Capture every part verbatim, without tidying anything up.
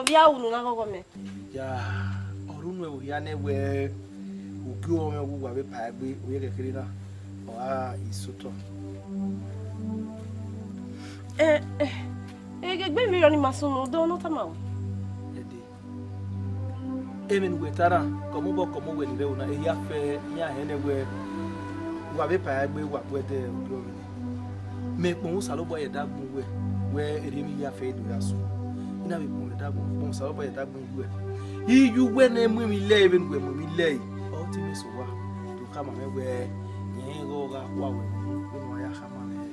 Vbe a ru unu na ghọghọ mẹ? Ya, ọ rre unu ẹvbo hia nẹ wẹẹ, ugie ọmọ mwẹ uwa vbe pa egbe, u ye kekere na, ọ gha i sotọ. Eh, eh, egbe vberriọ ni ma sunu, odẹ ọ nọ tama wẹ. Ẹdẹ. Emwi ne uwẹ ta na, kọmọ obọ kọmọ owẹ ni vbe ẹvbo na, ehia fẹ iran hẹ nẹ wẹẹ, uwa vbe pa egbe, uwa bu ẹdẹ ugie ọmọ mwẹ. Mẹ kpọnmwẹ Osanobua ya da gbẹn uwẹ, wẹẹ erriọ emwi ya fẹ do ya sunu. I na vbe kpọnmwẹ da gbẹn, kpọnmwẹ Osanobua ya da gbẹn uwẹ. I ye uwẹ ne mu emwi lẹe vbene uwẹ mu emwi lẹe, ọ te mwẹ sẹ owa. Do khama mwẹ wẹẹ, rẹn ghe ọ gha khua wẹ, vbene uwa ya khama mwẹ.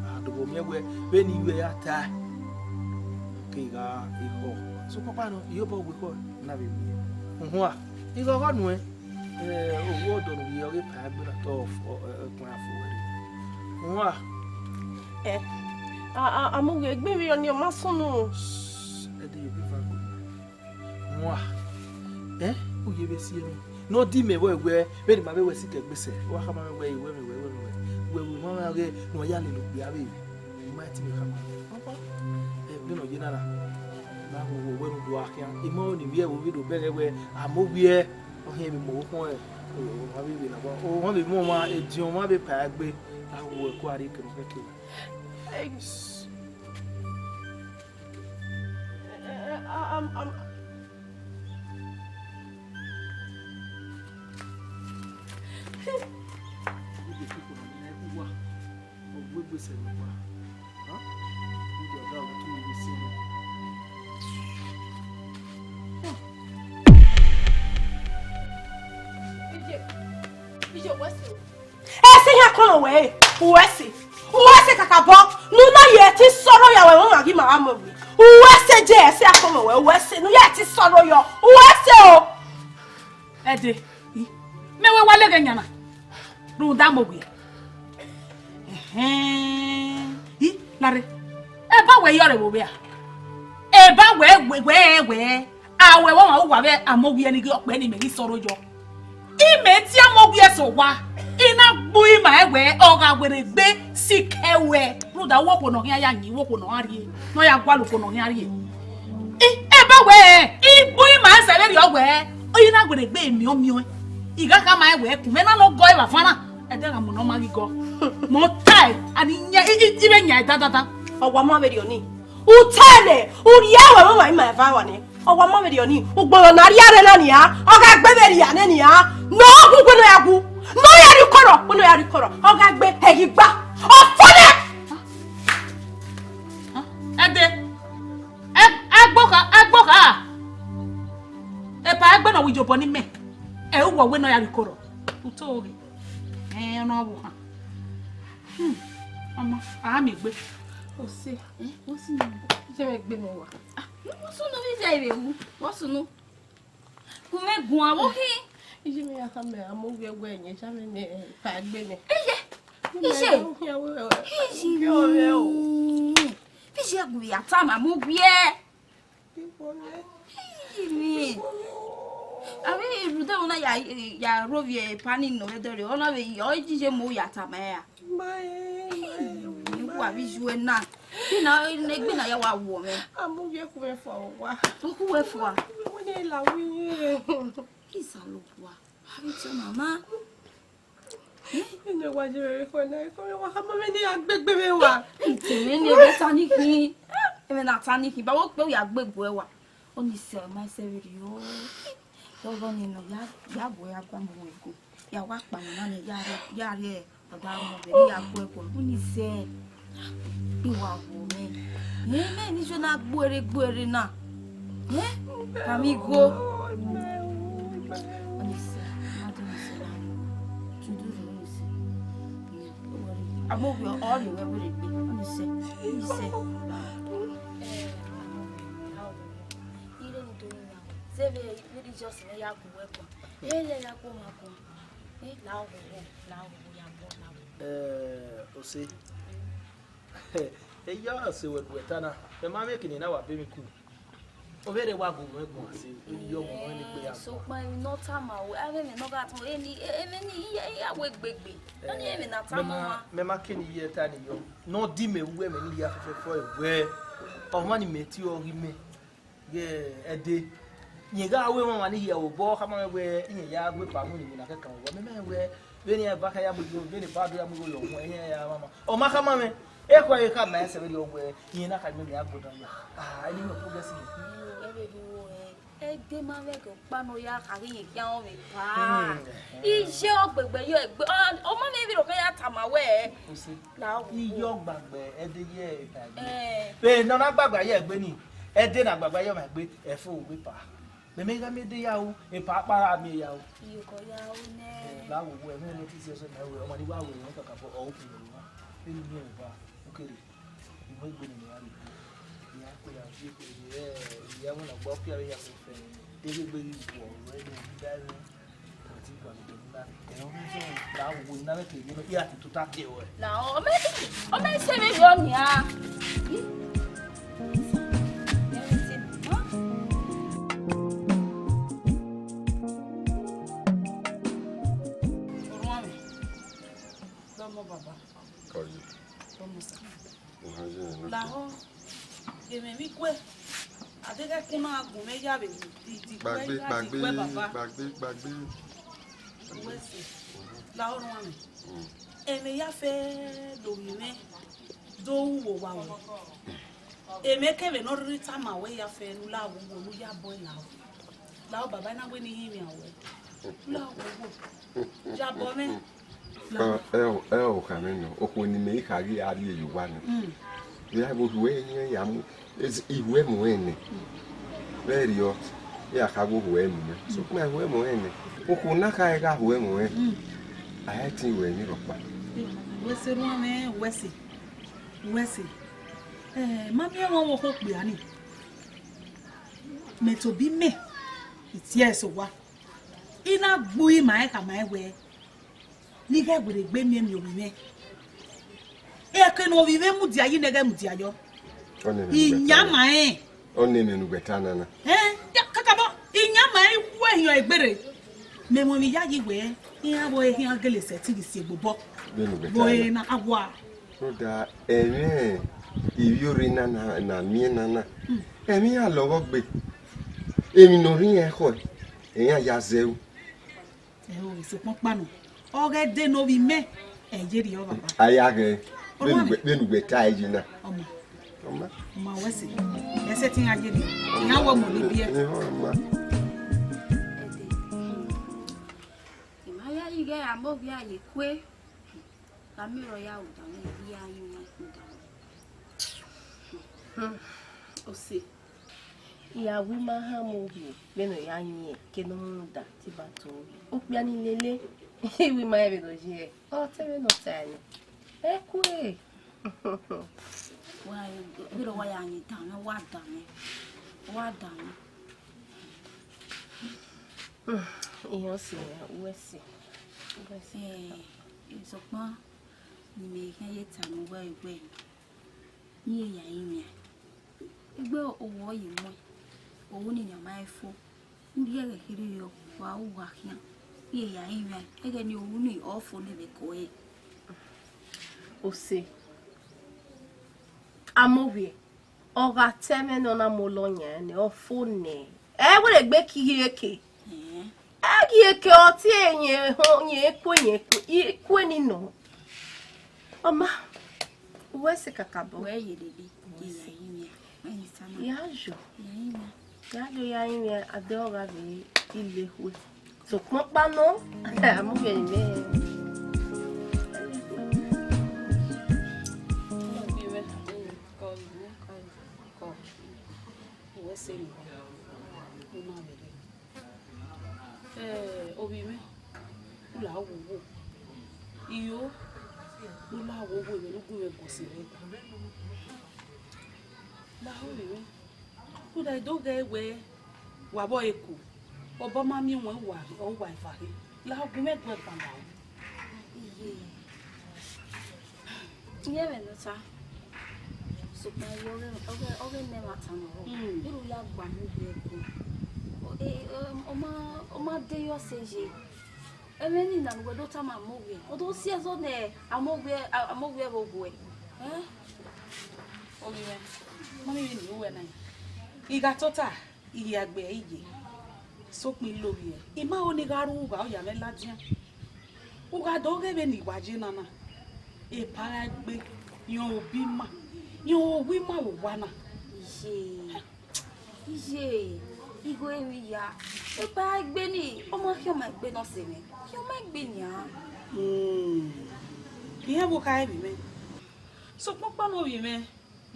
A do vbe miẹn wẹẹ, vbene I ye uwẹ ya tae, ọ kegha ekhọe. Sokpan ọkpa nọ, I ye obọ wẹ ekhọe, I na vbe miẹn. Uhunmwu, I ghọghọ nuẹn. Eh, owa ọdọ ne u rhie ọghe pa egbe na te ọ fo, ọ, ọ, ọ, ẹkpẹn a fo wẹ rre. Uhunmwu. Eh, a, a, Amowie, egbe vberriọ ni ọ ma sunu. Ẹdẹ ye obi va go. Uhunmwu. Eh, u ye vbe si ẹmwẹ. Ne ọ di mẹ vbọ wẹẹ, vbene ima vbe wẹ sikẹ gbe sẹ, wa khama mwẹ wẹẹ, wẹ mwẹ, wẹ, wẹ mwẹ, wẹ, wẹ, wẹ, wẹ, wẹ, ne ọ ya lele okpia vbe, ima ti vbe khama. Papa, eh, vbene ọ ye na na, na wo wo wẹ ne u do a khian. Ima ọnii vbiẹ vbe ovbi do bẹghe wẹẹ, Amowie. Ọ hiẹn emwi mu okhuẹn, ọmwa vbe vbe na, ọmwa vbe mu ọmwa, ediọn ọmwa vbe pa egbe, a wu ẹko a rrie kevbe kevbe. Ẹse iran kọnrọ wẹ, uwẹ ẹse, uwẹ ẹse kakabọ ne u na ye ẹtin sọrọ ya wẹ, ọmwa ghi ma gha mu ẹvbo. Uwẹ ẹse je ẹse a kọnrọ wẹ, uwẹ ẹse ne u ya ẹtin sọrọ yọ, uwẹ ẹse o. Ẹdẹ, i, mẹ wẹ wa lẹghẹ yan na, rhunmwuda Amowie. Ẹhẹn, i, larre, eba wẹ yọrẹ vbe ovbi a? Eba wẹ, wẹ, wẹ, wẹ, a wẹ vbe ọmwa uwa vbe Amowie ni ghi ọkpẹ ni mẹ ghi sọrọ yọ. Imẹ tie Amowie sẹ owa, I na gbe ima ẹwẹ, ọ gha werriegbe sikẹ wẹ, rhunmwuda uwu okhuo ne ọ khian ya yin, uwu okhuo ne ọ khian rrie, ne ọ ya gualọ okhuo ne ọ khian rrie. I, eba wẹ, I gbe ima ẹsẹ vberriọ wẹ, I na werriegbe miẹn ọmiọn. I gha khama ẹn wẹ, ẹkun mwẹ na ne ọ gọ evbavban na, ẹdẹ gha mu ne ọ ma ghi gọ. Mẹ ọ tae, ani yan, I, I, I vbe yan ẹdadada. Ọ wa ma vberriọ ni. U tae nẹ, u rhie ẹwẹ mwẹ ima eva wa nẹ. Ọ wa ma vberriọ ni, ugbọnrọn ne a rhie arre na nian, ọ gha gbe vberriọ nẹ nian, ne ọ gu wẹ ne ọ ya gu, ne ọ ya rhie ukọrọ, wẹ ne ọ ya rhie ukọrọ, ọ gha gbe ẹghẹ igba. Ọ fo nẹ! Ẹdẹ, ẹ, ẹgbokha, ẹgbokha, epa egbe ne ọ wu iyobọ ni mẹ, ẹ, u wẹ wẹ ne ọ ya rhie ukọrọ, u to ghe, ẹ, ọ na vbe ohan. Hmm, ọma, a miẹn egbe. Ose, eh, what's your name? Iye mwẹ gbe mwẹ wa. Ah, what's your name? Iye mwẹ wu. What's your name? Gu mwẹ guan, vbe ọ khin? Iye mwẹ ya khama Amowie wẹẹ, ẹyẹn ya mwẹ ne epa egbe nẹ. Iye, iye. Iye mwẹ. Iye gu ya tama Amowie. Iyemi. Avbe rhunmwuda ẹvbo na ya, ya rhovbiẹ epa ni nọ vbe ẹdẹrriọ, ọ na vbe yi, ọ i jiye mu ya tama ẹre ra? Uwa vbe iye na. Ina, egbe na ya wa wọ mwẹ. Amowie khu mwẹ fua owa. Ọ khu wẹ fua. Wẹ ne la wi ye. Isalobua. Avbe tiọna ma. Ene wa ye vbe ekhọe na, ekhọe wa khama mwẹ ne I ya gbe egbe mwẹ wa. Ite mwẹ ne ẹmwẹ ta ni khin. Ẹmwẹ na ta ni khin, ba wo kpe ya gbe egbe wa. Ọni sẹ, ọ ma sẹ vberriọ. Ọghe ọni nọ, ya, ya bu ya gua mu wẹ ego. Ya wa kpa mwa na nẹ, ya rre, ya rrie ọda mu vbe ne ya gu ẹko. Ọni sẹ. Iwa wo mwẹ. Mẹ, mẹ ni jo na gbuere gbuere na. Eh? Kami go. Ọni sẹ, ma do ni sẹ na. Tudu rẹ ọni sẹ. Amowie, ọ rhie wẹ werriegbe. Ọni sẹ, ọni sẹ. Ire ni do ni na. Zẹvbe, vbe just ne ya gu wẹ kua. Ele ya kua ma kua. Eh, la oghogho, la oghogho, ya bọ, la oghogho. Eh, Ose. Eya ọse wẹ gu ẹta na, mẹ ma vbe kene na wa be emwi ku. Ọ vbe rre wa gu mwẹ guan se, eyi ọmọ mwẹ ni kpe ya. Sokpan emwi ne ọ tama o, avbe ẹmwẹ ne ọ gha tama, eni, emwi ni iya, iya wẹ gbegbe. Ọni emwi na tama wa. Mẹ ma kene iye ẹta ni yọ. Ne ọ di mẹ ru ẹmwẹ ni ya fẹfẹfẹ wẹ, ọmwa ni mẹ tie ọghe mẹ. Ye ẹdẹ, rẹn gha ru emwa ni hiẹ vbe obọ, ọ khama mwẹ wẹẹ, irẹn ya gu epa mu ne iwinna kẹkan vbọ. Mẹ ma rẹn wẹẹ, vbene iran eva kha ya mu igho, vbene eba do ya mu igho ye ọmwa, irẹn ya mwamwa. Ọ ma khama mwẹ, ekhọe kha ma ẹsẹ vberriọ wẹẹ, irẹn na kha miẹn mẹ ya gbe ọdọ ya. Ah, ẹni mwẹ ọkpogẹsin. Ẹ vbe rhuo ẹre, ẹdẹ ma vbe ẹghẹ ọkpa ne ọ ya kha ghi rẹn khian ọnrẹn epa. Hmm. Iye ọgbẹgbẹ yọ egbe, ọ, ọ ma mwẹ vberriọ kha ya tama wẹẹ. Ose. La o. Iye ọgbagba ẹdẹ ye epa egbe. Eh. Vbe ne ọ na gbagba ye egbe ni, ẹdẹ na gbagba ye ọmwa egbe, ẹfo wẹ epa. Mẹ mẹ gha miẹn ẹdẹ ya ru, epa kpa gha miẹn ya ru. Iyokọ ya ru nẹ. Eh, la wo wo, ẹmwẹ ne ọ ti si ẹsẹ mẹ ru, ọmwa ni wa ru ẹmwẹ kakabọ, ọ ru khin ru. Vbene miẹn eva, u kere, u mu egbe ne a rre. Ya kpe ya, ya kpe ya, ya wẹ na gba ọpia vbe ya kpe fẹ. Egbe ghi wọ, wẹ ne u da ẹre. La, ọ mẹ, ọ mẹ sẹ vberriọ nia. Orhuanmwẹ, dọmọ baba. Kọye. Dọmọ sa. Lahọ, emwi vbe ikue, a deghẹ ẹkun na gun mwẹ ya vbe di, di ikue, kpagbe, ya di ikue, kpagbe, baba. Kpagbe, kpagbe. Uwẹ sẹ, lahọ orhuanmwẹ. Mm. Emwi ya fẹ do ghi mwẹ do ru vbe owa wẹ. Emwi kevbe ne ọ rhirhi tama wẹ ya fẹ ne u la wo wo, ne u ya bọ lahọ. Lahọ baba, na wẹ ne I rinmwian wẹ. U la wo wo. Ya bọ mwẹ. Ẹ, ẹ, ẹ, ọ kha mwẹ nọ, okhuo ne imẹ i kha ghi a rrie ye owa nẹ. Mm. Vbe a vbe orhu ẹre ya mu, ezi, ihuẹ mu ẹre nẹ. Vberriọ, iran kha vbe orhu ẹre mu nẹ. Sokpan ihuẹ mu ẹre nẹ. Okhuo na kha gha hu ẹre mu ẹre. Mm. A i tin ruẹ emwi rhọkpa. Wẹ sẹ orhuanmwẹ, wẹ sẹ, wẹ sẹ. Eh, ma miẹn ẹmwẹ ọvbokhan okpia ni. Mẹ tobọ imẹ, I tie ẹre sẹ owa. I na gbe ima ẹre khama ẹre wẹẹ, ne I ghẹ werriegbe miẹn miẹn ovbi mwẹ. Ẹke ne ovbi mwẹ mudia yi ne ghẹ mudia yọ. Ọ nẹ emwi ne ugbẹta na. Iyan ma rẹn. Ọ nẹ emwi ne ugbẹta na na. Ẹn, ya, kakabọ, iyan ma rẹn wẹ iyan egberre. Mẹ mu emwi yayi wẹẹ, iran vbe ọre khian gele sẹtin ghi si egbobọ. Vbene ugbẹta na. Vbe ọre na, a wa. Rhunmwuda ẹmwẹ ivbiorre na, na, na miẹn na na, hmm, ẹmwẹ iran lọghọ gbe. Emwi ne ọ rre iran ekhọe, iran ya zẹ ru. Ẹ o, sokpan ọkpa nọ, ọ ghẹ de ne ovbi mwẹ, ẹ ye rriọ baba. A ya ghẹ, vbene ugbẹ, vbene ugbẹta ẹre yi na. Ọma. Ọma. Ọma wẹ sẹ, ẹ sẹtin gha ye rriọ, iran wẹ ọmọ ne biẹ. Ẹ, ẹ, ọma. Ẹdẹ, I ma ya ighẹ a mu ovbi a ye kue. Gha miẹn ọre ọ ya ru danmwẹ, I ya rinmwian ru danmwẹ. Hmm, ose, I ya wu ima hama ovbi vbene ọ ya yin ke ne ọ rhunmwuda te I ba tọn. Okpia ni lele, I wu ima rẹn vbene ọ ye, ọ te vbene ọ ta nẹ. Ẹ kue. Wa, vbene ọ wa ya yin danmwẹ, wa danmwẹ, wa danmwẹ. Hmm, iran si mwẹ, uwẹ si, uwẹ si. Eh, sokpan ne imẹ khian ye tama uwẹ wẹẹ, ne I ya rinmwian. Egbe owa ọ ye muẹn, owa ne iran ma fo, u rhie ẹghẹ kherhe yọ, wa ru uwa khian, I ya rinmwian, ẹghẹ ne owa ni ọ fo ne ẹmwẹ ko ẹre. Ose, Amovbiẹ, ọ gha ta ẹmwẹ ne ọ na mu olọ yan nẹ, ọ fo nẹ. Ẹ werriegbe ke I ghi eke. Ẹ ghi eke, ọ tie yẹn ehọ, yẹn kue, yẹn kue, I kue ni nọ. Ọma, uwẹ sẹ kakabọ. Wẹ ye dede, I ya rinmwian, wẹ ye tama. Ya yo. I ya rinmwian. Ya yo, ya rinmwian, a de ọ gha vbe ile ehue. Sokpan ọkpa nọ, a mu vbe ẹre mwẹ. Uwẹ sẹ ni, u ma vbe rre. Eh, ovbi mwẹ, u la wo wo. Iyo, u la wo wo, emwi ne u gu mwẹ gu sẹ rẹ. La ovbi mwẹ. Rhunmwuda I do ghẹ wẹẹ, wa vbe ọre ku, ọba ma miẹn wọn uwa, ọ uwa eva khin. La gu mwẹ gu ẹban la o. Iye. Iye ẹmwẹ ne ọ ta, sokpan iye ọghe, ọghe, ọghe ne ẹmwata nọ rọ, mm, vbene u ya gba mu vbe ẹko. Ọ, e, e, ọ ma, ọ ma de yọ sẹ ye. Ẹmwẹ nii na ne uwẹ do tama Amovbiẹ, ọ do si ẹzọ ne Amovbiẹ, a, Amovbiẹ vbe oguẹ. Ẹn? Ovbi mwẹ, ma miẹn vbene I ru uwẹ na. I gha tota. Iye agbe iye, sokpan I lovbiẹ, I ma ho ne I gha rre ugha, ọ ya mwẹ ladian. U gha do ghe vbene I wa ye na na, epa gha gbe, rẹn obọ ima, rẹn owa ima vbe owa na. Iye, iye, igho emwi ya, epa gha gbe ni, ọ ma khian ma egbe ne ọ sẹ mwẹ, khian ma egbe nian. Hmm, irẹn vbe okha ẹvbi mwẹ. Sokpan ọkpa ne ovbi mwẹ,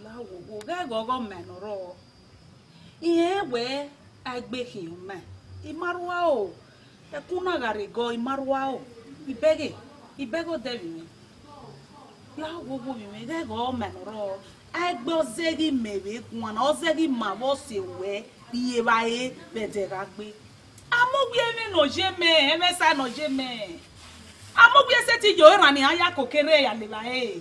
la wo wo, ghẹ ghọghọ ma ne ọ rrọọ. Irẹn wẹ a gbe khian ma, I ma rua o. Ẹkun na gha rre gọ, I ma rua o. I bẹghe, I bẹghe odẹ vbe mwẹ. La wo wo vbe mwẹ, ghẹ ghọghọ ma ne ọ rrọọ. A gbe ọ zẹghe imẹ vbe guan na, ọ zẹghe ima vbe ọ sẹ ruẹ rri evbare vbe ẹdẹ gha gbe. Amowiẹ, ẹmwẹ ne ọ ye mẹ, ẹmwẹ esa ne ọ ye mẹ. Amowiẹ sẹtin ye ọre erhan ne iran ya koko erha ya levba ẹre.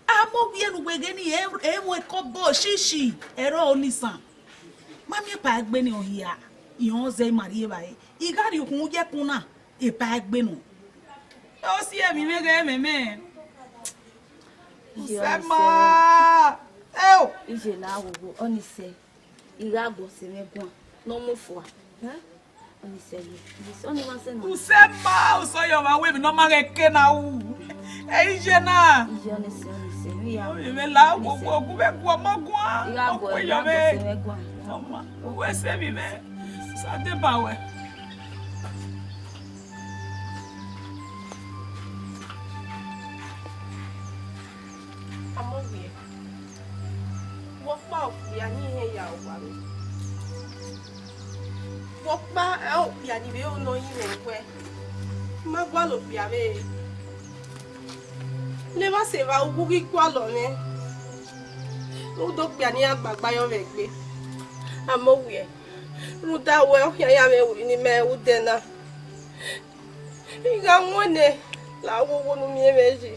Amowiẹ ne uwẹ ghẹ ni, ẹ, ẹ mu ẹkọbọ shishi, ẹre ọ ni san. Ma miẹn epa egbe ne ọ hia, irẹn ọ zẹ ima rri evbare. I gha rhie ukhunmwu ye ẹkun na, epa egbe nọ. Ọ si emwi mwẹ ghẹ mwẹ mẹ. Iye, ọ ni Usema! Sẹ. Eo! Iye la wo wo, ọ ni sẹ. I gha gu ọse mwẹ guan, ne ọ mu fua. Ẹ? Ọ ni sẹ ye. Ọ ni wa sẹ na. Usema, usọ yọ ọmwa wẹ emwi ne ọ ma ghẹ ke na ru. Ẹ i ye na. Iye, ọ ni sẹ, ọ ni sẹ. Vbe I ya Ovbi mwẹ la, ọ ni wo sẹ. Wo gu vbe gu ọmọ guan. I gha gu, ọ kue I yọ gha gu mwẹ. Ọse mwẹ guan. Ọma, uwẹ sẹ vbe mwẹ. Sa deba wẹ. Amowiẹ, vbe ọkpa okpia ni irẹn ya owa mwẹ? Vbe ọkpa okpia ni vbe ro ne ọ yin mwẹ wẹ, I ma gualọ okpia vbe ẹre. Ne emwa sẹ evba uwu ghi gualọ mwẹ, rhunmwuda okpia ne iran gbagba yọ vbe egbe. Amowiẹ, rhunmwuda wẹ ọ khian ya mwẹ ru ne ima rre odẹ na. I gha wọn nẹ, la wo wo ne u miẹn mwẹ yi.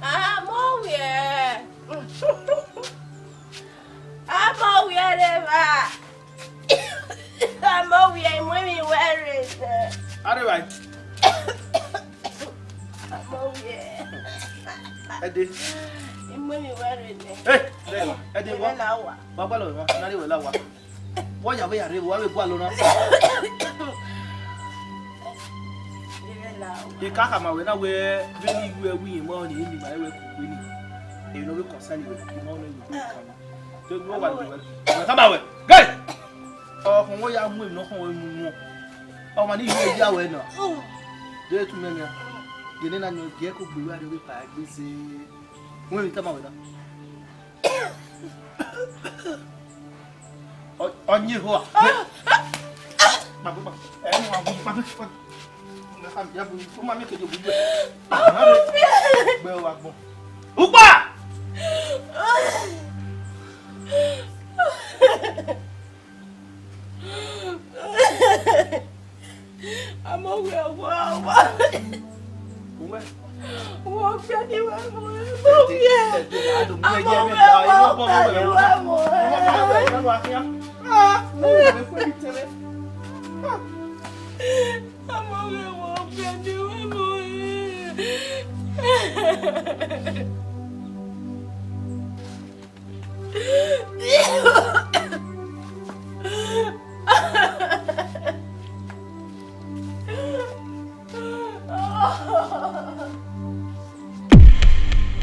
Amowiẹ. Amowiẹ rre evba. Amowiẹ, I mu emwi wẹ rre nẹ. Arre evba. Amowiẹ. Ẹdẹ. I mu emwi wẹ rre nẹ. Ẹ, ẹdẹ, ẹdẹ wa. Ẹdẹ la wa. Wa gbalọ wa, na rre wẹ la wa. Wọ ya vbe ya rre, wa vbe gualọ na. Ẹdẹ la wa. I ka khama wẹ na wẹ, vbene I ru ẹwu iyẹn ma ọnii, emwi ma wẹ kugbe ni. Emwi ne ọ vbe concern wẹ, I ma ọnii wẹ kugbe ni. Te wẹ wa vbe wẹ. Wẹ khama wẹ. Gẹ! Ọkhọn wẹ ya mu emwi ne ọ khọn wẹ mu wọn. Ọmwa ni yu ẹre ya wẹ na. De tu mẹ nian. Gele na ni ọ gie kugbe wẹ a rre vbe pa egbe zẹ. Wẹ emwi tama wẹ na. Ọ, ọ yin ehọ a. Kpagbe, kpagbe. Ẹ, mo wa gun, kpagbe, kpagbe. Mo ka ya bu, mo ma make you bu gbe. Gbe wa gbọn. Ukpa! Amowiẹ, wa, wa. Uwẹ. Wọ fian ni wẹ mu, Amowiẹ. Ẹdẹ, ẹdẹ, a do mu ẹyẹ.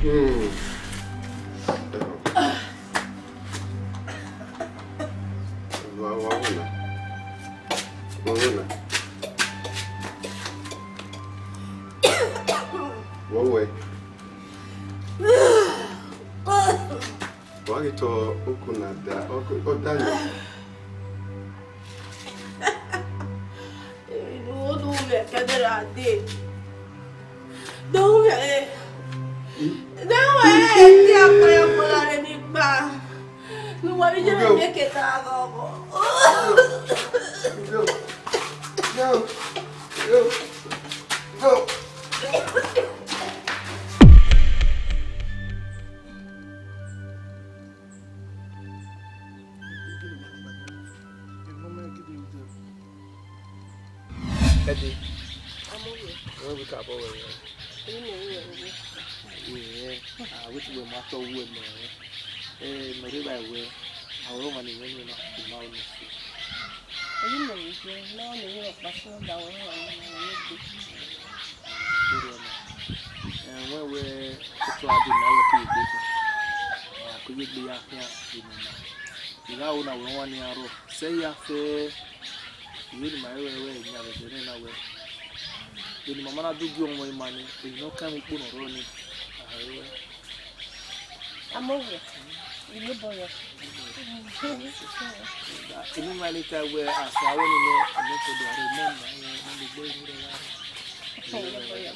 Hmm. Wa, wa wẹ na. Wa wẹ na. Wa wẹ. Wa ghi tọ uku na da, ọ, ọ da yọ. Emwi ne u do mwẹ kẹdẹ ra dee. Do mwẹ. Do mwẹ, e te akpa ya kpọla rre ni gba. Ne uwa vbe ye mwẹ ke ta ghọghọ. Yo, yo, yo, yo. Ẹdẹ. Amoghe. Wẹ vbe ka bọ wẹ rẹ? Ẹdẹ, a wẹ te wẹ ma tọ wẹ mẹ. Eh, mẹ rhe vba wẹ, a wẹ ọmwa ne imẹ ni na, ima unu. Ẹdẹ, mẹ rhe vbe, na ọmwa ne ọkpa sẹ da wẹ ọmwa ne imẹ gbe. Ẹdẹ ọmwa. Eh, wẹ wẹ, otu a di na wẹ ke egbe khin. A ko ye egbe ya khian, imẹ na. I gha ro na wẹ ọmwa ne iran rrọọ. Sẹ ya fẹ, I vbe ne ima rẹn wẹ, wẹ, enian vbe ẹdẹ nẹ na wẹ, eni ma ma na du gie ọmọ ima ni, emwi ne ọ kan mwẹ ukpo ne ọ rrọọ ni, a he wẹ. Amoghe, iyobọ yọ. Eni ma ni ta wẹ, a sa wẹ ni mẹ, a mẹ ko do aro mọ ma, ẹ, ma le gbe ni rẹ ya. Iyobọ yọ.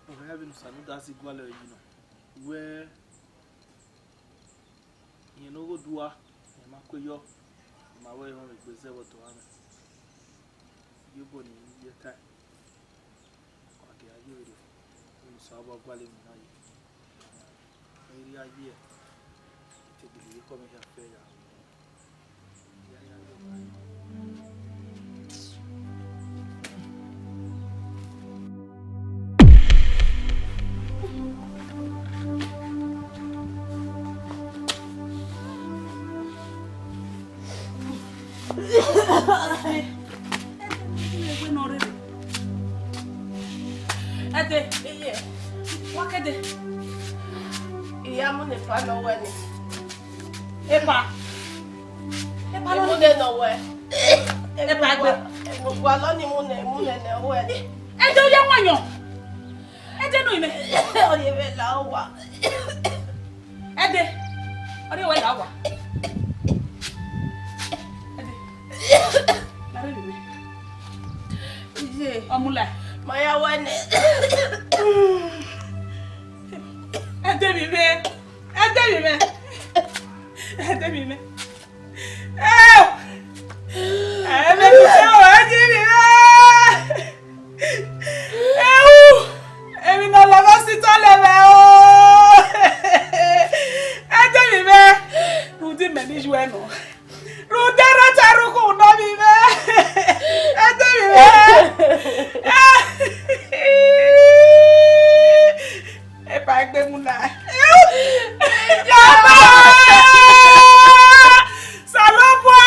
Ọ gha vbe ne Osanuda zẹ igualọ yi nọ, wẹ, irẹn ne ọ ghe odua, irẹn ma kue yọ, ma wẹ erhọnmwẹ egbe zẹ vbe ọdọ mwẹ. Iyobọ ne I ye tae, wa gha ye vberriọ, ne Osanobua gualọ emwi na yi. Erriọ a ye, I te gele ye ekhọe mwẹ hia fẹ ya. Ẹdẹ, iye, wa kẹdẹ. I ya mu ne epa ne ọ wẹ ni. Epa. Epa nọ ni. Imune ne ọ wẹ. Epa egbe. Enu gualọ ni imune, imune ne ọ wẹ ni. Ẹdẹ, ọ ya wanyọn. Ẹdẹ nọ imẹ. Ọ ye vbe la owa. Ẹdẹ, ọ rhie wẹ la owa. Ẹdẹ, la rre vbe mẹ. Iye. Ọmula. Ma ya wẹ nẹ. Ẹdẹ vbe mẹ. Ẹdẹ vbe mẹ. Ẹdẹ vbe mẹ. Eh! Ẹmwẹ ne u sẹ o, ẹdẹ vbe mẹ. Ehu! Emwi ne ọ lọghọ sẹ otọ lẹ mwẹ o! Ẹdẹ vbe mwẹ, rhunmwuda imẹ ni yu ẹe nọ. Rhunmwuda erha ta rre ukhunmwu nọ vbe mwẹ. Ẹdẹ vbe mwẹ. Epa egbe mu na. Baba! Osanobua!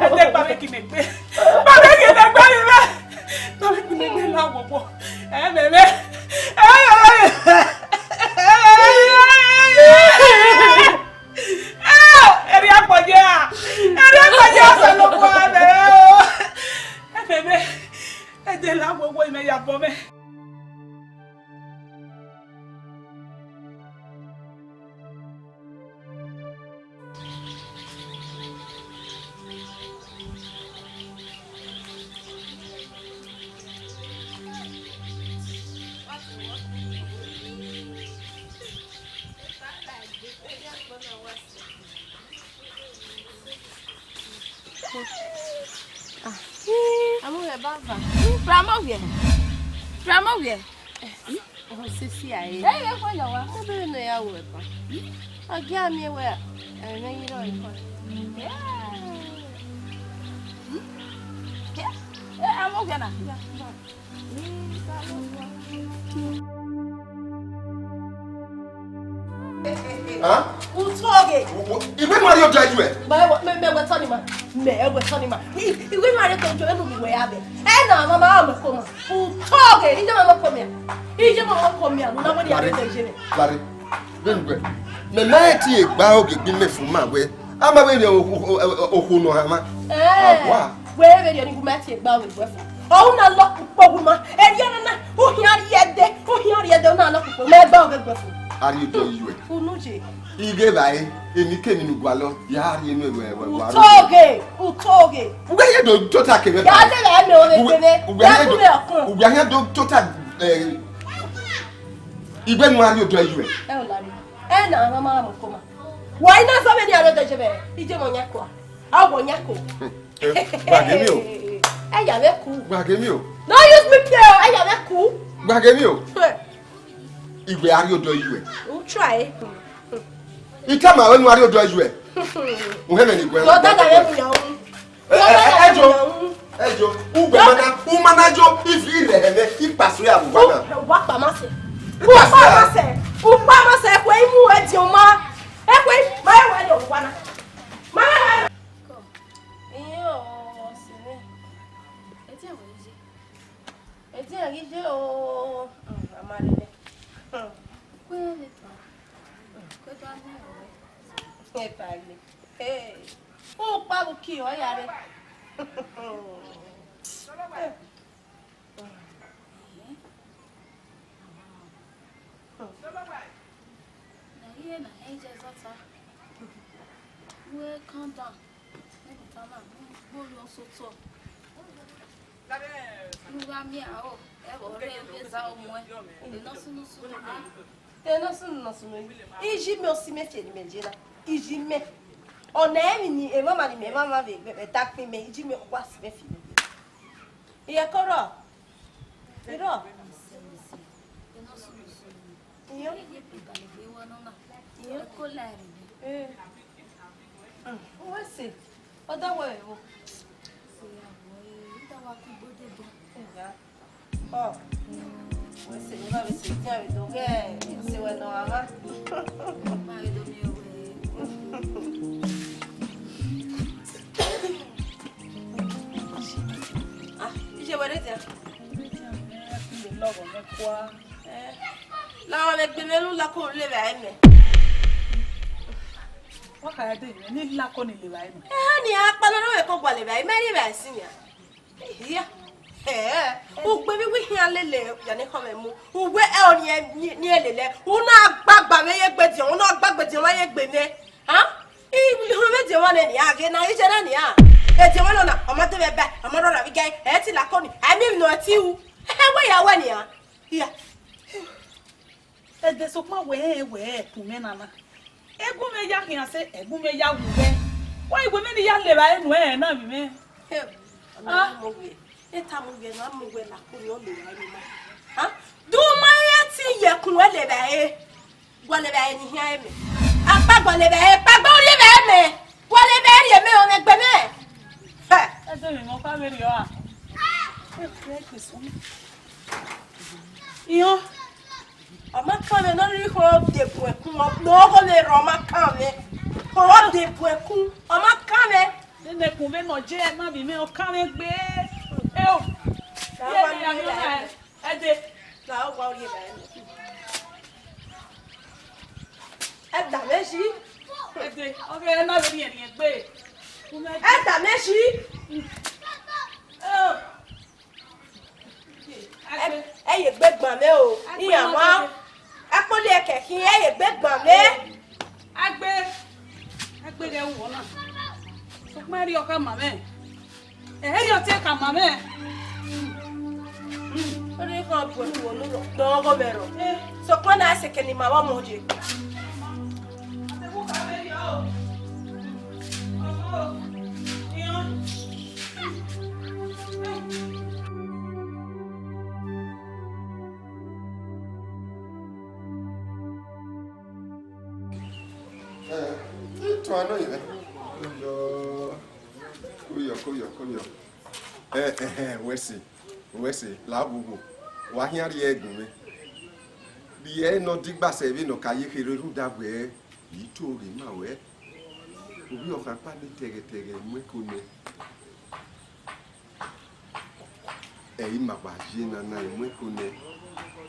Ẹdẹ gba vbe ginẹ egbe. Gba vbe ginẹ egbe vbe mwẹ. Gba vbe ginẹ egbe la wọwọ. Ẹ mẹ mwẹ. Ẹ mẹ mwẹ. Erriọ agbọn ye a, erriọ agbọn ye a, Osanobua mwẹ o. Ẹ mẹ mwẹ. Ẹdẹ la wọwọ, imẹ ya bọ mwẹ. Ramoghiẹ, Ramoghiẹ. Osisi a re. Ẹ, ẹ, khuan ya wa. Ebe ne ya wẹ ba. A gia miẹn wẹ, ẹ, mẹ yi rọ ikọ. Ẹ, ẹ, Ramoghiẹ na. Huh? Utọ ghe. Wo, wo, iwẹ ma rhie odọ yu ẹ. Mẹ, mẹ, mẹ, wẹ tọ ni ma. Mẹ, wẹ tọ ni ma. I, iwẹ ma rhie odọ yu ẹ, enu mi wẹ ya bẹ. Ẹ na, ma, ma, ma, koma. Utọ ghe, iye ma, ma, koma. Iye ma, ma, koma. Na wẹ ni a rhie odọ yu ẹ. Lare, lare. Vbene uwẹ, mẹ ma he tie gba ogie gbe mẹ fu ma wẹ, a ma vbe rhie okhuo nọ hanmwa. Ẹ, awa. Wẹ vbe rhie ni gu ma tie gba ogie gbe fu. Ọ na lọ kpukpo gu ma. Erriọ na na, u khian rhie ẹdẹ, u khian rhie ẹdẹ, u na lọ kpukpo. Ma gba ogie gbe fu. A rhie odọ yu ẹ. Unu je. Ighe vba e, enikeni ne u gualọ, ya rhie enu ẹvbo ẹvbo ẹvbo. Utọ ghe, utọ ghe. Ugbẹ ye do tota kevbe. Ya de la me o le tene. Ugbẹ ye do, ugbẹ ye do tota, eh, Igbe nu a rhie odọ yu ẹ. Ẹ o lare. Ẹ na, ma ma mu koma. Wa i na zọ vbene a rhie odọ yu ẹ vbe. Iye mwẹ ọyan kua. A wẹ ọyan ko. Gbaghe mi o. Ẹ ya vbe ku. Gbaghe mi o. No use me play o, ẹ ya vbe ku. Gbaghe mi o. Igbe a rhie odọ yu ẹ. U try. I tama wẹ nu a rhie odọ yu ẹ. U hẹmwẹ ni guẹ. Dọ dada vbe mu yan. Ẹ, ẹ, ẹ, ẹ jo, ẹ jo, ugbẹ ma na, u ma na jo, ifi rẹ hẹ nẹ, ikpasu ya vbe uwa na. Uwa kpa ma sẹ. Ikpasu ya. Uwa kpa ma sẹ. Uwa kpa ma sẹ, ẹkhuẹ i mu ẹdiọn ma. Ẹkhuẹ i, ma ẹ wẹ ẹdiọn uwa na. Ma ẹ wẹ. Iye o, sẹ. Ẹdiọn wẹ iye. Ẹdiọn ghi ye o. Hmm, a ma rre nẹ. Hmm. Kue ne ta. Kue ta ne. Ẹ ta gbe. Hey. U kpa vbe uki ọ ya rre. Na ye na hẹ iye zọta. Wẹ calm down. Mẹ ne ta na, gbe orhiọn sotọ. Ne u gha miẹn aro, ẹvbo rre vbe eza ọmọ ẹn. Enọsunu sunu nẹ. Enọsunu nọsunu. Iye mẹ osi mẹ fi ne imẹ ye na. Iye mẹ. Ọna emwi ni emwamwa ni mẹ mwamwa vbe, vbe, vbe ẹdakpe mẹ, iye mẹ wa si mẹ fi mẹ. Iye kọ rrọọ. Irọ. Enọsunu sunu. Iyo. Iye. Eh. Mm, uwẹ sẹ, ọ da wẹ vbo? Ọ, uwẹ sẹ, ne ọ vbe sẹ, itan vbe do ghẹ, sẹ wẹ nọ a ma. Ah, iye wẹ rre dia? Lọghọ mẹ kua. Eh, la ọmọ egbe mwẹ ne u la ko lele vbe aro mẹ. Wa kha ya dee, ne I la ko ni lele vbe aro mẹ. Eh, ni a kpa na, ne ọ vbe ko gualọ vbe aro mẹ, rhie vbe aro sin ya. Hia. Eh, ugbe vbe iwẹ khian lele ya ne khọ mwẹ mu. Uwẹ ẹ ọ ni, ni, ni lele. U na gbagba mwẹ ye egbe diọn, u na gbagba diọn mwẹ ye egbe mwẹ. Ha? I, ihọn mwẹ diọn mwẹ nẹ nia, ghe na, iye na nia. Ediọn mwẹ nọ na, ọ ma de mwẹ ba, ọ ma rhọrọ vbe iga, ẹ ti la ko ni, a miẹn emwi ne ọ ti ru. Ẹ wẹ ya wẹ nia. Hia. Ẹdẹ sokpan wẹ rẹn wẹ ẹkun mwẹ nana. Ẹgun mwẹ ya khian sẹ, ẹgun mwẹ ya wu mwẹ. Wa iwẹ mwẹ ni ya lele vbe aro nuẹn na vbe mwẹ. Hẹ, ọna mu wẹ, e tama wẹ na mu wẹ la ko ni ọ lele vbe aro na. Ha? Du ma ya ti ye ẹkun wẹ lele vbe aro. Gualọ vbe aro ni hian mẹ. Akpa gualọ vbe aro, kpagba urrie vbe mẹ. Gualọ vbe rhie mẹ, ọ mwẹ egbe mwẹ. Hẹ. Ẹdẹ mwẹ mọ kha vberriọ a. Iran. Ọ ma kan mwẹ ne ọ rhirhi khọ de bu ẹkun, ọ, ne ọ khọ vbe rrọọ, ọ ma kan mwẹ. Khọ de bu ẹkun, ọ ma kan mwẹ. Nene ẹkun vbe nọ je ẹna vbe mwẹ, ọ kan mwẹ gbe. Eo. Ye ne ya miẹn ọna, ẹdẹ. Na ọ wa rhie vbe aro. Ẹdẹ mwẹ yi. Ẹdẹ, ọ ghe ẹna vbe rhiẹnrhiẹn gbe. Ẹdẹ mwẹ yi. Eo. Ẹ, ẹ ye egbe gban mwẹ o. Iran wa. Akpọnle ẹkẹ khin, ẹ ye egbe gban mwẹ. Agbe. Agbe ghẹ wu na. Sokpan erriọ khama mwẹ. Ẹ, erriọ te khama mwẹ. Ọ rhirhi khọ bu ẹkun vbe unu rọ, dọghọ mwẹ rọ. Sokpan na sẹ kẹ ne ima vbe ọmọ ye. Tuan nọ yẹn. Koyọ, koyọ, koyọ. Ẹ, ẹ, ẹ, wẹ sẹ, wẹ sẹ, la vbuwu. Wa khian rhie ẹgun mwẹ. Rhie ne ọ digba sẹ vbene ọ ka ye kherhe rhunmwuda wẹẹ, I i to ghe ma wẹ. Ovbi ọkhan kpa ne tẹghẹtẹghẹ mu ẹko nẹ. Ẹ i ma gba ye nana, I mu ẹko nẹ.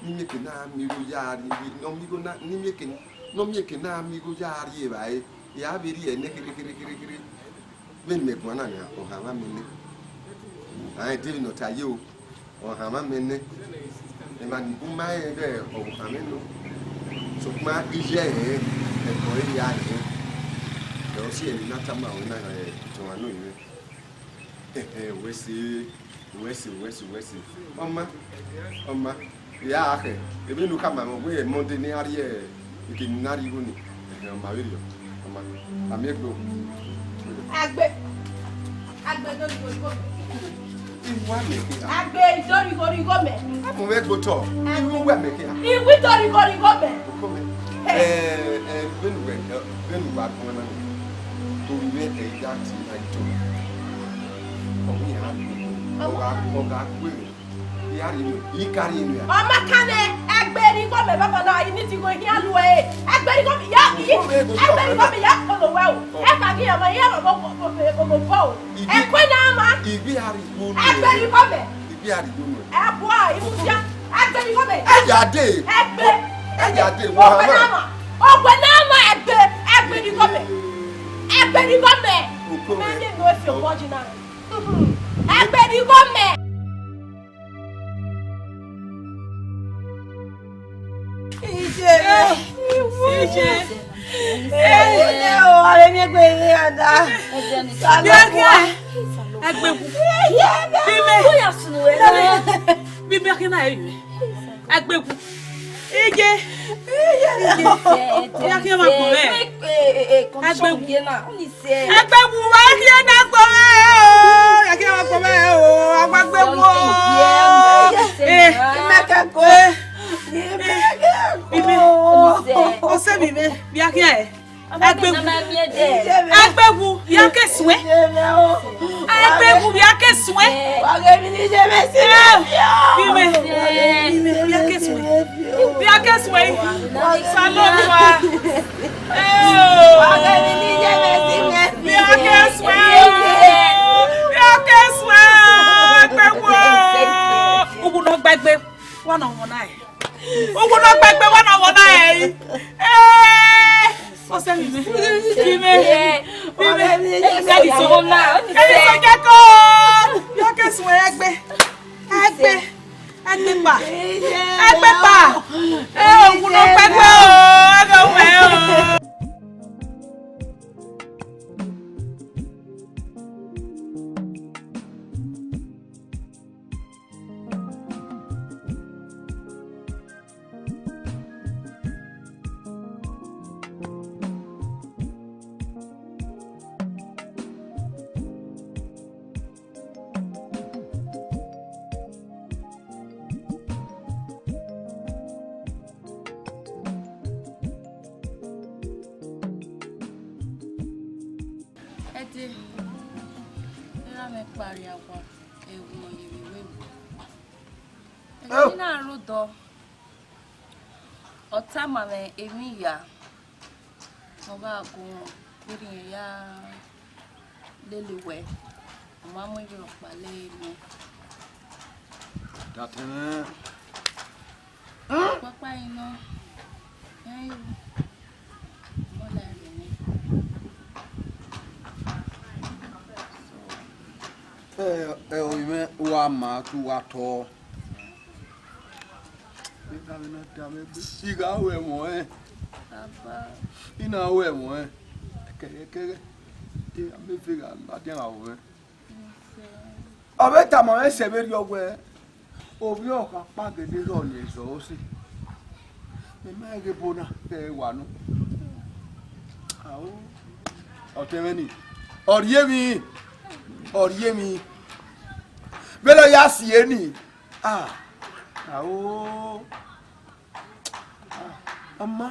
Ne I mieke na miẹn igho ya rrie, ne ọ miẹn igho na, ne I mieke, ne ọ mieke na miẹn igho ya rrie evbare, I a vbe rhie ẹre nẹ kherhe kherhe kherhe kherhe. Vbene imẹ guan na nia, ọ hanmwa mẹ nẹ. A rẹn dee vbene ọ ta ye o, ọ hanmwa mẹ nẹ. Emwa ni bu ma rẹn vbe ọvbokhan mwẹ nọ. Sokpan iye ẹre, ẹko ẹre ya rẹn. Ẹ, ọ si ẹre ne I na tama ruẹ na, ẹ, tuan nọ yẹn. Ẹhẹn, wẹ sẹ, wẹ sẹ, wẹ sẹ, wẹ sẹ. Ọ ma, ọ ma. I ya khẹ, emwi ne u khama mwẹ wẹẹ Monday ne a rrie, eke ne a rrie igho ni. Ẹhẹn, ọ ma vberriọ, ọ ma. A miẹn egbe o. Agbe, agbe do righo righo mẹ. I wa mẹ khin a? Agbe do righo righo mẹ. A mu mwẹ gbe otọ. I ru wẹ mẹ khin a? I wi do righo righo mẹ. Oko mẹ. Ẹ, ẹ, vbene uwẹ, ẹ, vbene uwa guan na ni, to vbe ẹ i da tie na i to. Ọ wi ya gu, ọ gha, ọ gha gu emwi. I gha rhie emwi, I ka rhie emwi a. Ọ ma kan nẹ, ẹgbe righo mẹ baba na, I need to go here lu ẹ. Ẹgbe righo mẹ ya, I, ẹgbe righo mẹ ya kolo wẹ o. Ẹ ka ghi ọmọ, I ya ọmọ, ọmọ, ọmọ, ọmọ, ọmọ, o. Ẹkue na ma. I ghi a rhie igho nuẹ. Ẹgbe righo mẹ. I ghi a rhie igho nuẹ. Ẹ bua, I mu dia. Ẹgbe righo mẹ. Ẹ ya dee. Ẹgbe. Ẹ ya dee, wa ma. Ọgbe na ma, ẹgbe, ẹgbe righo mẹ. Ẹgbe righo mẹ. Oko mẹ. Mẹ ni no efi obọ jina. Ẹgbe righo mẹ. Iye. Iye. Ẹgbe o, ọre mi egbe rre ada. Ẹgbe o. Bi mẹ. Bi mẹ kẹ na ẹ. Ẹgbe o. Iye. Iye. Iye. Ẹgbe o. Ẹgbe o, wa kẹ na gbọ mẹ o. Ẹgbe o, wa gbọ mẹ o. Wa gbe wo. Eh. Mẹ kẹ ko. Ibe, ọsẹ mi mẹ, bia khian ẹ. Ẹgbe wu. Ẹgbe wu, bia ke suẹn. Ẹgbe wu, bia ke suẹn. Ibe, ibe, bia ke suẹn. Bia ke suẹn. Salonua. Bia ke suẹn. Bia ke suẹn. Ẹgbe wu. Uwu nọ gba egbe, wa nọ wọn na ẹ. Uwu nọ gba egbe, wa nọ wọn na ẹ. Eh, ọsẹ mi mẹ. Mi mẹ. Mi mẹ. Ẹni sọ, ẹni sọ jẹ ko. Bia ke suẹn ẹgbe. Ẹgbe. Ẹgbe pa. Ẹgbe pa. Eh, uwu nọ gba egbe o. Ẹgbe wẹ o. Ẹdẹ, erha mwẹ kpare awa, ẹvbo ye vbe wẹ. Ẹghẹ ne I na rre odọ, ọ tama mwẹ emwi hia ne ọ gha gu vberriọ ya lele wẹ, ọ ma mu emwi rhọkpa lele nẹ. Datẹmwẹ. Ọkpakpa ẹre nọ, iran i ru, ọ ma la ẹre nẹ. Ẹ, ẹ, ovbi mwẹ, uwa ma te uwa tọ. Vbe na, vbe na da mwẹ egbe. I gha ru ẹmwẹ ọnrẹn. Baba. I na ru ẹmwẹ ọnrẹn. Kẹghẹ kẹghẹ. Te a miẹn efe gha ladian gha ru mwẹ. Ọ vbe tama mwẹ sẹ vberriọ wẹẹ, ovbi ọkhan ọkpa gele rrọọ ne ẹzọ ose. Mẹ ma ghe ebo na, ẹ wa nọ. Ao. Ọtẹn mwẹ ni. Ọ rhie emwi. Ọ rhie emwi. Vbene ọ ya si ẹre ni. Ah. Ao. Ah, ọ ma.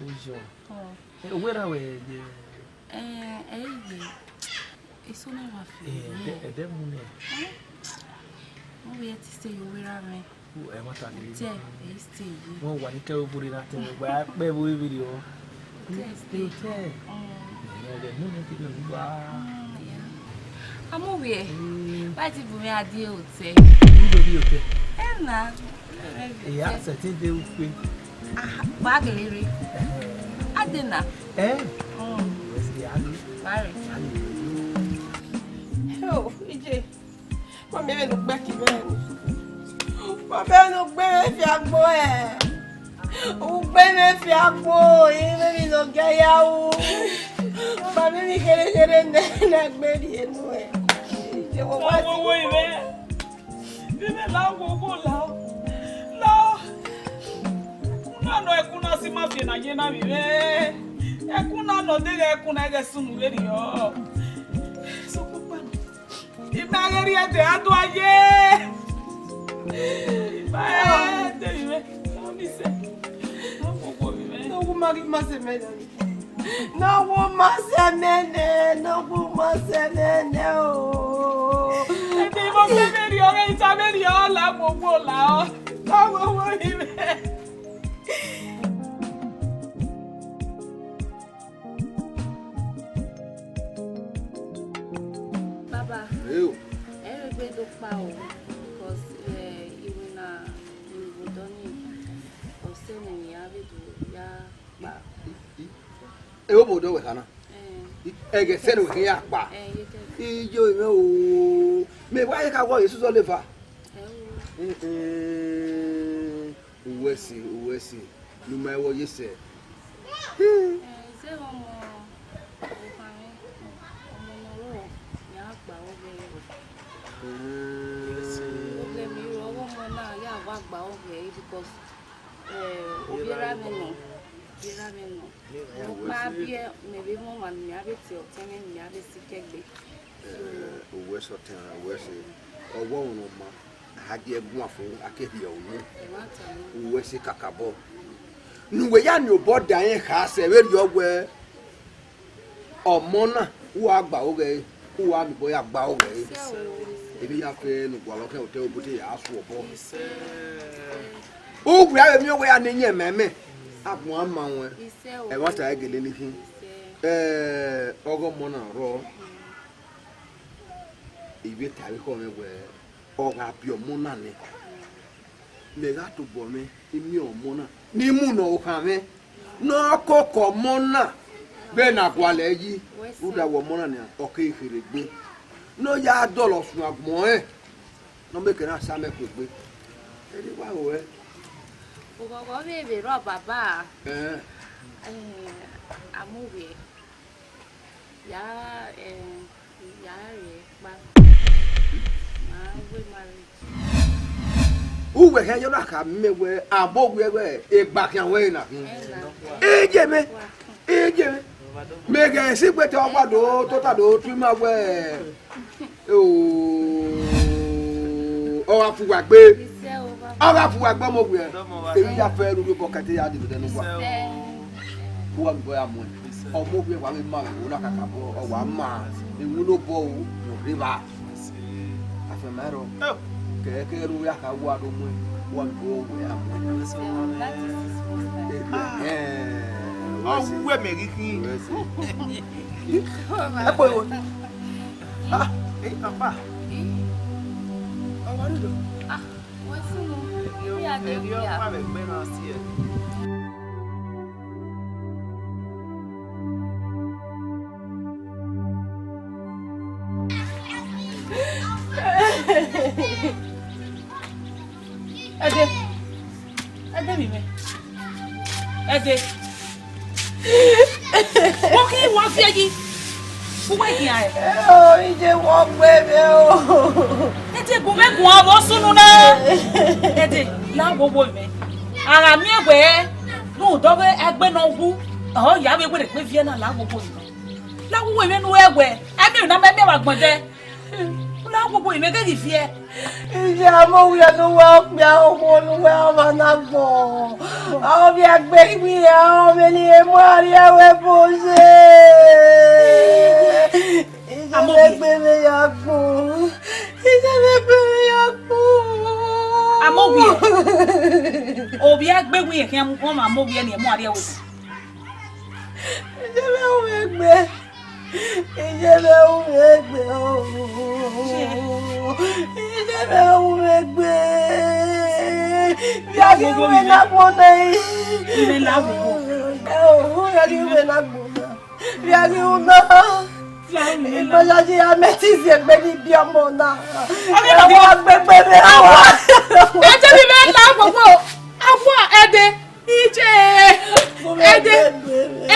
Oyo. Owẹ ra wẹ ye? Eh, eh, ye. Eso na wa fi. Eh, ẹdẹ, ẹdẹ mu nẹ. Mo wẹ te stay yo wẹ ra mẹ. Ẹ ma ta gele. Hotel, ẹ stay ye. Wọn wà ní kẹrù bore na tẹ, wẹ gba pẹ bo ebi ri o. Hotel stay. Hotel. Mm. Ẹ, ẹ, no, no, no, no, wa. Mm, yeah. Amu wẹ. Mm. Why ti bu mi a di hotel? You go be hotel. Eh, na. Ìyá sẹ̀tì dé wípé. Aha, wa gele re. Ẹhẹn. A de na. Eh? Mm. Yes, ìyá mi. Bye. Bye. Yo, ije. Mami, ẹmwẹ ne u gbe ki mwẹ ni. Mami, ẹmwẹ ne u gbe mwẹ fi agbo ẹ. U gbe mwẹ fi agbo, emwi ne ọ gia ya ru. Mami, emwi kherhe kherhe nẹ, ne a gbe rhie nuẹn. Ije, wo wa ti wo wo ivẹ. Vbe imẹ la wo wo la. La. Ẹkun na nọ, ẹkun na si ma fi na ye na vbe imẹ. Ẹkun na nọ deghẹ ẹkun na ghẹ sunu vberriọ. Sokpan. Imẹ ghe rhie ẹdẹ a do a ye. Imẹ ghe de vbe imẹ. Ọ ni sẹ. Ọ wo wo vbe imẹ. Ne ọ wu ma ghi ma sẹ mẹ nẹ. Ne ọ wu ma sẹ mẹ nẹ. Ne ọ wu ma sẹ mẹ nẹ o. Ẹdẹ imẹ sẹ vberriọ, ọghe ita vberriọ, ọ la gbogbo la ọ. Ọ wo wo vbe imẹ. Baba, Eo. Ẹ rẹ egbe do kpa o, because, eh, iwinna ni vbe odọ nii, ọ sẹ ne emwi ya vbe do ya kpa. Ẹ, obodọ wẹ kha na. Eh. Ẹghẹ sẹ ne wẹ khin ya kpa. Eh, ye kẹ. Iye mwẹ o, mẹ wa ye ka wọ Jesu zọ leva. Ẹ o. Eh, eh. Uwẹ si, uwẹ si. Ne u ma ẹvbo ye sẹ. Eh, zẹvbe ọmọ okhanmwẹ, ọmọ ne ọ rrọọ, ya gba ọghẹ ẹre. Problem iro ọghe ọmọ na ya wa gba ọghẹ ẹre because, eh, ovbi erha mwẹ nọ, ovbi erha mwẹ nọ. Ọkpa biẹ, mẹ vbe mwẹ ọmwa ne mẹ a vbe tie ọtẹn mwẹ ne mẹ a vbe sikẹ gbe. Eh, uwẹ sẹ ọtẹn ra, uwẹ sẹ. Ọwọmwẹ ne ọ ma, a gie guan fo, a ke rhie unu. Uwẹ sẹ kakabọ. Ne uwẹ ya ni obọ da rẹn kha sẹ vberriọ wẹẹ, ọmọ na, u wa gba ọghẹ ẹre, u wa miẹn obọ ya gba ọghẹ ẹre. Emwi ya fe ne u gualọ khian otọ obote ya su obọ. U wẹ a vbe miẹn owẹ ya ne iyẹn mẹ mẹ, agbọn a ma ruẹn. Ẹmwata ẹre gele ni khin. Eh, ọghe ọmọ na rrọọ, I vbe ta vbe ekhọe mwẹ wẹẹ, ọ gha biẹ ọmọ na nẹ, mẹ gha tobọ mwẹ imiọn ọmọ na ne I mu ne ọvbokhan mwẹ, ne ọ koko ọmọ na vbene a gualọ ẹe yi, rhunmwuda wẹẹ ọmọ na nian, ọ keghi kherhe egbe, ne ọ ya dọlọ suẹn agbọn rẹn, ne ọ miẹn ekẹ na sa amẹ ku egbe. Erriọ I wa ru ẹe. Oghọghọ vbe vbe rrọọ baba. Ẹn. Eh, Amovbiẹ. Ya, eh, ya rrie kpa. Ma wẹ marriage. Uwẹ khian ya na kha miẹn wẹẹ, Amovbiẹ wẹẹ, egba khian wẹẹ na khin. Ena. Iye mwẹ, iye mwẹ. Mẹ ghẹ si gbe te ọgua do, tota do, tu ima wẹẹ, ọ gha fu uwa gbe. Ọ gha fu uwa gbe, Amovbiẹ. Emwi ya fẹ ruru obọ kẹte ya dee vbe odẹ ne uwa. Uwa miẹn obọ ya muẹn. Amovbiẹ wa vbe ma vbe ẹvbo na kakabọ, ọ wa ma, iwinna obọ o, ne ọ rre evba. Afianma ẹrọ. Kẹkẹ ne uwa kha wa do muẹn, uwa miẹn obọ wẹ ya muẹn. Ẹhẹn. Ọ wẹ mẹ ghi khin. Ẹ kpo igho. Ah, eh, papa. Ọmọ dúdú. Ah, wẹ sunu. Ẹni ọkpa vbe ẹgbẹ na si ẹre. Ẹdẹ, ẹdẹ mi mẹ, ẹdẹ. Wọ́n kì í wọ́n fi ẹyí. Wọ́n wẹ̀ kí n ra ẹ̀. Ẹ ò, ìjẹ wọ́n pé mi o. Ẹ ti gùn mẹ́gùn ọmọ súnú náà. Ẹ ti láwọ̀wọ̀ mẹ́. Ara mi ẹ̀wẹ̀ ẹ̀ lóun dọ́gẹ́ ẹgbẹ́ náà wú. Ọ̀ yà wẹ̀ wẹ̀rẹ̀ pé viẹ́ náà láwọ̀wọ̀ mẹ́. Láwọ̀wọ̀ mẹ́ nu ẹ̀wẹ̀. Ẹ̀mí ò ná mẹ́mí ẹ̀wà gbọ̀n jẹ. Una gbogbo ìmẹ gẹgẹ viẹ. Ìyá mo wí ẹnu wẹ ọkpia owó olúwẹ ọmọ náà gbọ̀n. Ọmọ ẹgbẹ́ ìwé ọmọ ni emu àrí ẹwẹ́ bó ṣe. Ìjọba ẹgbẹ́ mi yà gbọ̀n. Ìjọba ẹgbẹ́ mi yà gbọ̀n. Amowie. Ovbi ẹgbẹ́ wí yẹn kí wọ́n máa mowie ni emu àrí ẹwẹ́ bó. Ìjọba ẹgbẹ́. Ìjọba ẹgbẹ́ o. Ìjọba ẹgbẹ́. Bí a kì í wé náà gbọ́n náà yìí. Ìwé náà gbọ́n. Ẹ ò, bí a kì í wé náà gbọ́n náà. Bí a kì í wé náà. Ìgbọ́njọ́jú ya mẹ́tì sí ẹgbẹ́ ní ibi ọmọ náà. Ọmọ náà wọ́n gbẹgbẹ́ mi. Àwọn. Ẹ jẹ́ mi mẹ́ta gbogbo. Àwọn ẹ̀dẹ̀. Ije, ẹdẹ,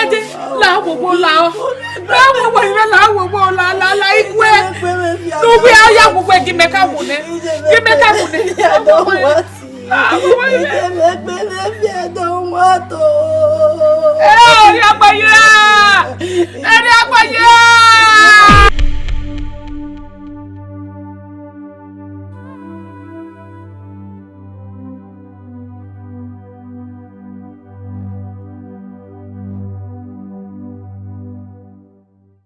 ẹdẹ, la gbogbo la ọ. La gbogbo ìwé, la gbogbo la, la, la, ikú ẹ. Lugbe aya gbogbo ẹ, gimẹ ka wò nẹ. Gimẹ ka wò nẹ.